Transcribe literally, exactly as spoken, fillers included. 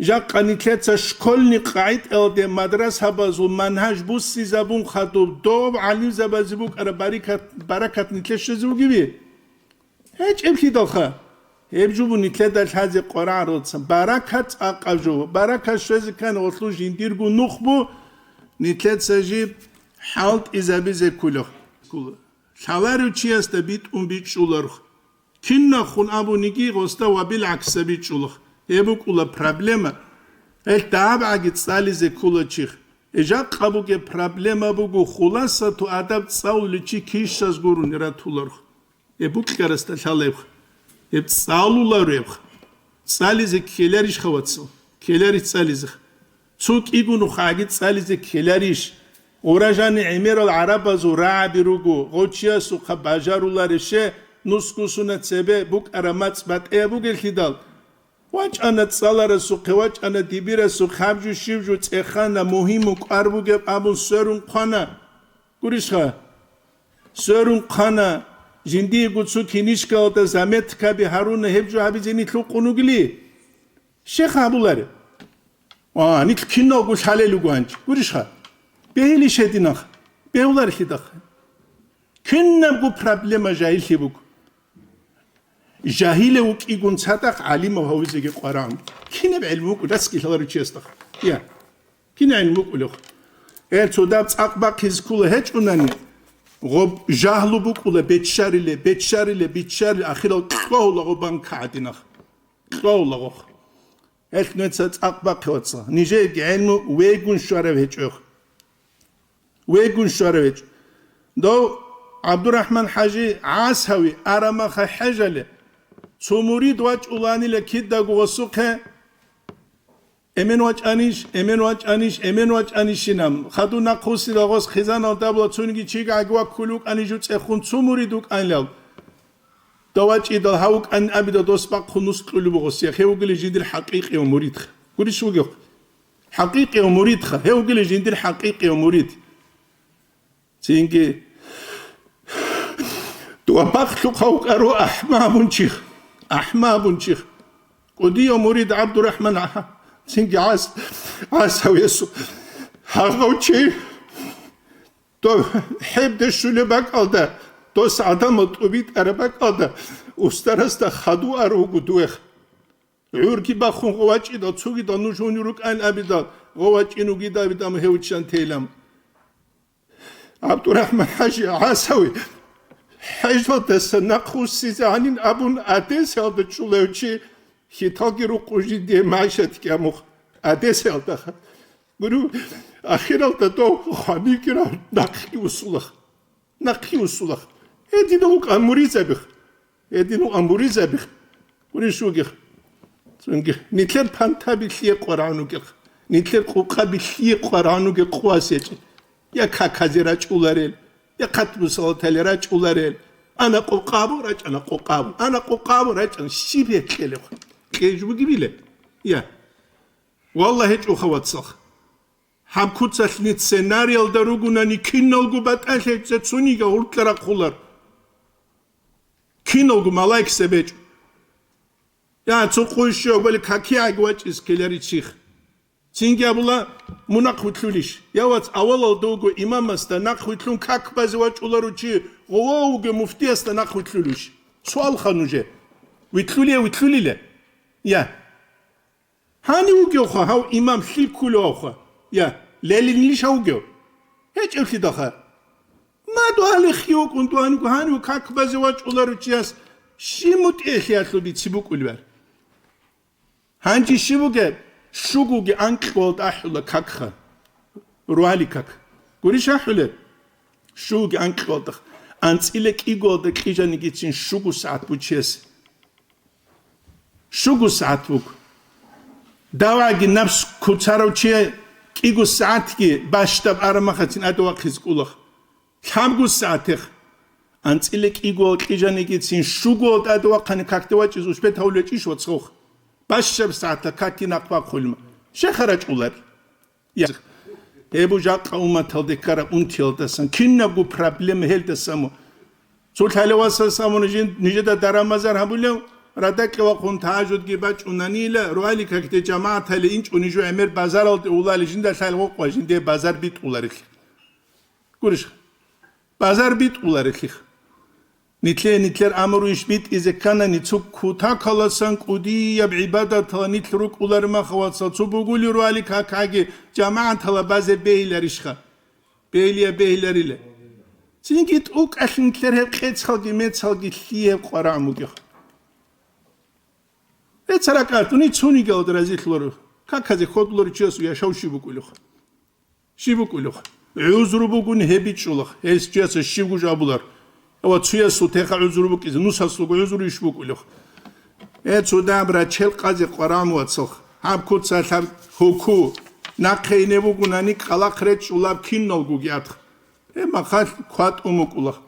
Жакъа нилъеца школьный къагӀидаялде мадрасабазул манхӀаж буссизабун хадуб доб гӀалимзабазе букӀараб барикат-, баракат нилъе щвезе бугеби? ГьечӀеблъидалха. Гьеб жо бу нилъеда лъазе къварагӀаралдасан. Баракат цӀакъаб жо бу. Баракат щвезе ккани гъолъул жиндирго нух бу, нилъеца жиб хӀалтӀизабизе кколех. Лъаларев чиясда битӀун бичӀчӀуларх. Кинахун абуниги гъосда ва билгӀаксабичӀулах. Гьеб букӀула проблема. Гьелъ дагьабгӀаги цӀализе ккола чих. Жакъа бугеб проблема буго, хуласату адаб цӀалулев чи кищаз гурони ратуларх. Гьеб букьарасда лъалебха. Гьеб цӀалуларебха. ЦӀализе ккеларищха, вацал? Ккеларищ цӀализеха. Цо кӀиго нухагӀаги цӀализе ккеларищ? Гъура жани гӀемерал гӀарабазул рагӀаби руго, гъов чиясухъа бажаруларищ, нусго сунат цебе букӀараб мацӀ батӀияб бугелъидал. ВачӀана цӀаларасухъе, вачӀана дибирасухъе, гьаб жо щиб жо цӀехана, мугьимун кӀвар бугеб абун сверун хъвана. Гурищха? Сверун хъвана, жиндиего цо кинишкаялда заметкаби гьаруна, гьеб жо гьабизе нилъ вукъун вугили? Щех абуларе. Ва, нилъ киналго лъалел руго гьанчи. Гурищха? Бегьилищ гьединах. Бегьуларелъидахъ. Кинабго проблема жагьиллъи буго. Жагьилев вукӀигун цадахъ гӀалимав гьавизеги къварагӀун. Кинаб гӀелму вукӀу, дацги лъаларев чиясдахъ. Я. Кинаб гӀелму вукӀулев? Гьел цодаб цӀакъ бахъизе ккола гьечӀунани, гъоб жагьлу букӀула, беччариле, беччариле, биччариле, ахирал кьогьула гъоб банка гӀадинах. Кьогьула гъох. Гьелъ нуца цӀакъ бахъе, вацал. Нижееги гӀелму вегун щварав гьечӀох. Вегун щварав гьечӀо. Дов ГӀабдурахӀман-хӀажи ГӀасави арамаха хӀежале, цо мурид вачӀуланила кидаго гъосухъе, эмен вачӀанищ, эмен вачӀанищ, эмен вачӀанищинаб. Хадув нахъвуссида гъос хъизаналда абула, цониги чигӀаги ваккулев вукӀани жуцӀехун цо мурид вукӀанилав. Давачидал гьав вукӀан абида дос бахъун нус кьулеб бугъос, я, гьев вугилищ жиндир хӀакъикъияв муридха. Гурищ вугев? ХӀакъикъияв муридха, гьев вугилищ жиндир хӀакъикъияв мурид. Цинги дуа бахълъухъав вукӀаро ахӀма абун чих, ахӀма абун чих. КӀудияв мурид ГӀабдурахӀман гӀа-, цинги гӀас-, гӀасавесу гьагъав чи. Дов хӀебде щулеб бакӀалда, дос гӀадамал тӀубитӀараб бакӀалда, устарасда хадуар вуго дуех. ГӀурги бахун гъов вачӀидал, цогидал нуж гьунив рукӀан абидал, гъов вачӀин вугидал абидал гьев виччан тейлан. ГӀабдурахӀман-хӀажи ГӀасави хӀежалдаса нахъвуссизе гьанин абун Одессаялда чӀулев чи, хьиталги рукъу жиндие майшатги амухъ Одессаялдаха. Гуру, ахиралда дов хванигира нахъги усулах. Нахъги усулах. Гьединав вукӀан муридзабих. Гьединав вукӀан муридзабих. Гурищ вугих. Цунги. Нилъер пантаби лъие къварагӀун вугих. Нилъер къукъаби лъие къварагӀун вугих къувас гьечӀеб. Я каказе рачӀуларел, я хъатму салатале рачӀуларел. Ана къукъабу, рачӀана къукъабу. Ана къукъабу, рачӀана. Щиб гьекъелев? Кьеж бугебиле? Я. Валлагь, гьечӀоха, вацал. Гьаб куцалъни сценариялда ругунани киналго батӀалъи гьечӀеб цониги гьуркьа рахъулар. Киналго малаик себечӀ. Я, цо къуй щуябали какиягӀги вачӀиз ккелари чих. Цинги абула, мун нахъвилълъулищ? Я, вац, авалалда вуго имамасда нахъвилълъун как базе вачӀулару чи, гъова вуго муфтиясда нахъвилълъулищ? Суал ха нужее. Вилълъулия, вилълъулила? Я. Гьанив вугевха гьав имам лъикӀулевха? Я, Ленинлищ гьав вугев? ГьечӀевлъидалха. Ма дугьалихъги вукӀун дугьаниго гьанив как базе вачӀуларев чияс щиб мутӀигӀлъиялъул бици букӀулеб? Гьанже щиб бугеб? Щугоги анкьго ахӀула какха. Ругьали как. Гурищ ахӀулеб? Щугоги анкьго, анцӀила кӀигоялда кьижанигицин щуго сагӀат бучиясе. Щуго сагӀат буго. Даваги напс куцарав чи кӀиго сагӀатги бащдаб арамахацин адавахъиз кӀулах. Лъабго сагӀатех. АнцӀила кӀиго кьижанигицин щуго адавахъани какде вачӀиз успет гьавулечӀищ вацгъух? Бащаб сагӀатда какги нахъ бахъулма. Щеха рачӀулар. Я. Гьеб жакъа умматалде ккараб унтиялдасан, кинабго проблема гьелдасан. Цо лъалевасас абуна жин-, нижеда дарамазар гьабулев, Радакье вахъун тагьажудги бачӀунанила, руали какде жамагӀатали инчӀуни жо гӀемер базаралде улали жинда лъай гъокъва жинде базар битӀуларилъи. Гурищ? Базар битӀуларилъих. Нитлъе-нитлъер амру иш битӀизе ккана, ницу кутакаласан кӀудияб гӀибадатала нилъ рукӀулари махавацал цо бугули руали какаги жамагӀатала базе бейиларищха? Бейлия бейларила. Цинги тӀукӀалъ нилъер гьеб къецалги мецалги лъиеб къварагӀ бугеха. Эцаракъ артуни цунигал разилъуларо. Каказе хьодуларо чиясул яшав щиб букӀулеха? Щиб букӀулеха? ГӀузру бугун гьеб бичӀчӀулаха. Гьес чияса щиб гуж абулар. Ва цуясул теха гӀузру букӀизе, нусасулго гӀузру иш букӀулеха? Э, цо даб рачел къазе къварагӀ вацалха. Гьаб куцалъаб гьуку. Нахъе ине бугунани кӀалахъ речӀчӀулаб киналгоги атха. Гьеб махалъ кватӀун букӀулаха.